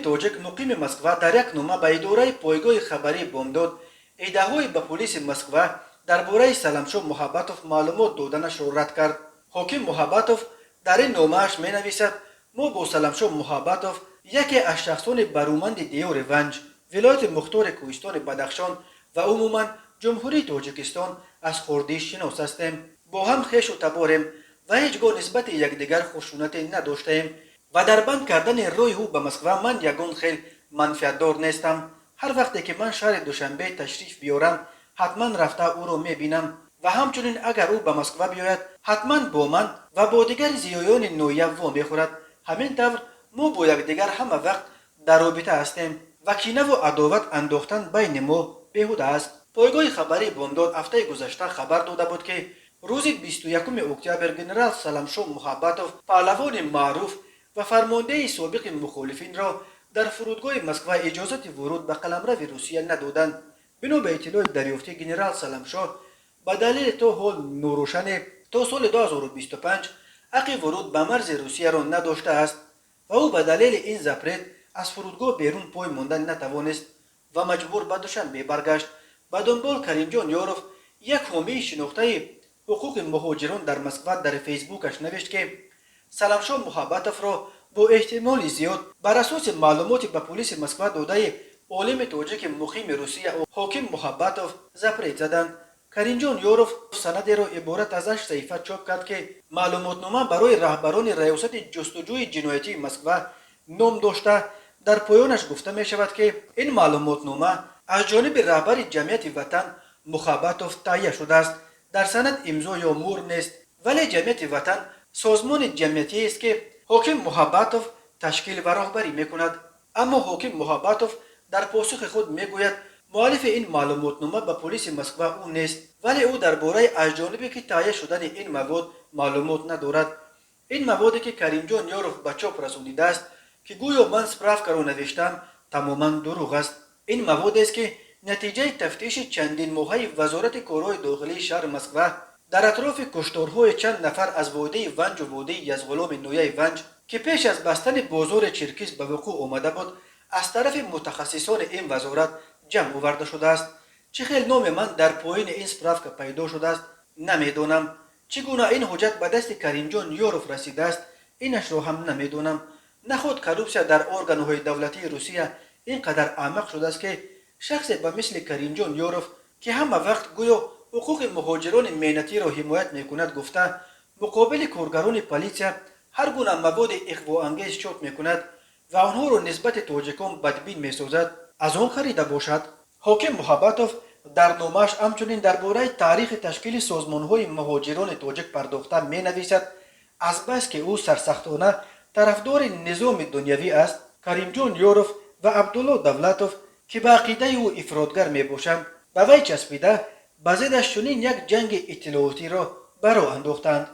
Тоҷик, муқими Москва, дар як нома ба идораи пойгоҳи хабарии «Бомдод» иддаоҳои ба полиси Москва дар бораи Саламшо Муҳаббатов маълумот доданашро рад кард. Ҳоким Муҳаббатов дар ин номааш менависад: «Мо бо Саламшо Муҳаббатов, яке аз шахсони баруманди диёри Ванҷ, вилояти мухтори Кӯҳистони Бадахшон ва умуман Ҷумҳурии Тоҷикистон, аз хурдӣ шинос ҳастем, бо ҳам хешу таборем ва ҳеҷ гоҳ нисбати якдигар хушунате надоштаем ва дар банд кардани роҳи ӯ ба Москва ман ягон хел манфиатдор нестам. Ҳар вақте ки ман шаҳри Душанбе ташриф биёрам, ҳатман рафта ӯро мебинам ва ҳамчунин агар ӯ ба Москва биёяд, ҳатман бо ман ва бо дигар зиёёни ноҳия вомехӯрад. Ҳамин тавр мо бо якдигар ҳама вақт дар робита ҳастем ва кинаву адоват андохтан байни мо беҳуда аст». Пойгоҳи хабарии «Бомдод» ҳафтаи гузашта хабар дода буд, ки рӯзи 21 октябр генерал Саламшо Муҳаббатов, паҳлавони маъруф ва фармондеҳи собиқи мухолифинро, дар фурудгоҳи Москва иҷозати вуруд ба қаламрави Русия надоданд. Бино ба иттилои дарёфтӣ, генерал Саламшо ба далели то ҳол норӯшане то соли 2025 ҳаққи вуруд ба марзи Русияро надоштааст ва ӯ ба далели ин запрет аз фурудгоҳ берун пой мондан натавонист ва маҷбур ба Душанбе баргашт. Ба дунбол Каримҷон Ёров, як ҳомии шинохтаи ҳуқуқи муҳоҷирон дар Москва, дар Фейсбукаш навишт, ки Саламшо Муҳаббатовро бо эҳтимоли зиёд бар асоси маълумоти ба полиси Москва додаи олими тоҷики муқими Русия Ҳоким Муҳаббатов запрет заданд. Каримҷон Ёров санадеро иборат аз ҳашт саҳифа чоп кард, ки «Маълумотнома барои раҳбарони Раёсати ҷустуҷӯи ҷиноятии Москва» ном дошта, дар поёнаш гуфта мешавад, ки ин маълумотнома аз ҷониби раҳбари ҷамъияти «Ватан» Мухаббатов таҳия шудааст. Дар санад имзо ё мӯр нест, вале ҷамъияти «Ватан» созмони ҷамъиятиест, ки Ҳоким Муҳаббатов ташкил ва роҳбарӣ мекунад. Аммо Ҳоким Муҳаббатов дар посухи худ мегӯяд, муаллифи ин маълумотнома ба полиси Москва ӯ нест, вале ӯ дар бораи аз ҷонибе ки таҳия шудани ин мавод маълумот надорад. Ин маводе, ки Каримҷон Ёров ба чоп расонидааст, ки гӯё ман справкаро навиштам, тамоман дурӯғ аст. Ин маводест, ки натиҷаи тафтиши чандинмоҳаи Вазорати корҳои дохилии шаҳри Москва дар атрофи кушторҳои чанд нафар аз водии Ванҷу водии Язғуломи ноҳияи Ванҷ, ки пеш аз бастани бозори Чиркиз ба вуқӯъ омада буд, аз тарафи мутахассисони ин вазорат ҷамъ оварда шудааст. Чӣ хел номи ман дар поёни ин справка пайдо шудааст, намедонам. Чӣ гуна ин ҳуҷҷат ба дасти Каримҷон Ёров расидааст, инашро ҳам намедонам. Наход коррупсия дар органҳои давлатии Русия ин қадар аъмақ шудааст, ки шахсе ба мисли Каримҷон Ёров, ки ҳама вақт гӯё ҳуқуқи муҳоҷирони меҳнатиро ҳимоят мекунад гуфта, муқобили коргарони политсия ҳар гуна маводи иғвоангез чоп мекунад ва онҳоро нисбати тоҷикон бадбин месозад, аз он харида бошад. Ҳоким Муҳаббатов дар номааш ҳамчунин дар бораи таърихи ташкили созмонҳои муҳоҷирони тоҷик пардохта менависад, азбаски ӯ сарсахтона тарафдори низоми дунявӣ аст, Каримҷон Ёров ва Абдулло Давлатов, ки ба ақидаи ӯ ифротгар мебошанд, ба вай часпида, ба зиддаш чунин як ҷанги иттилоотиро ба роҳ андохтанд.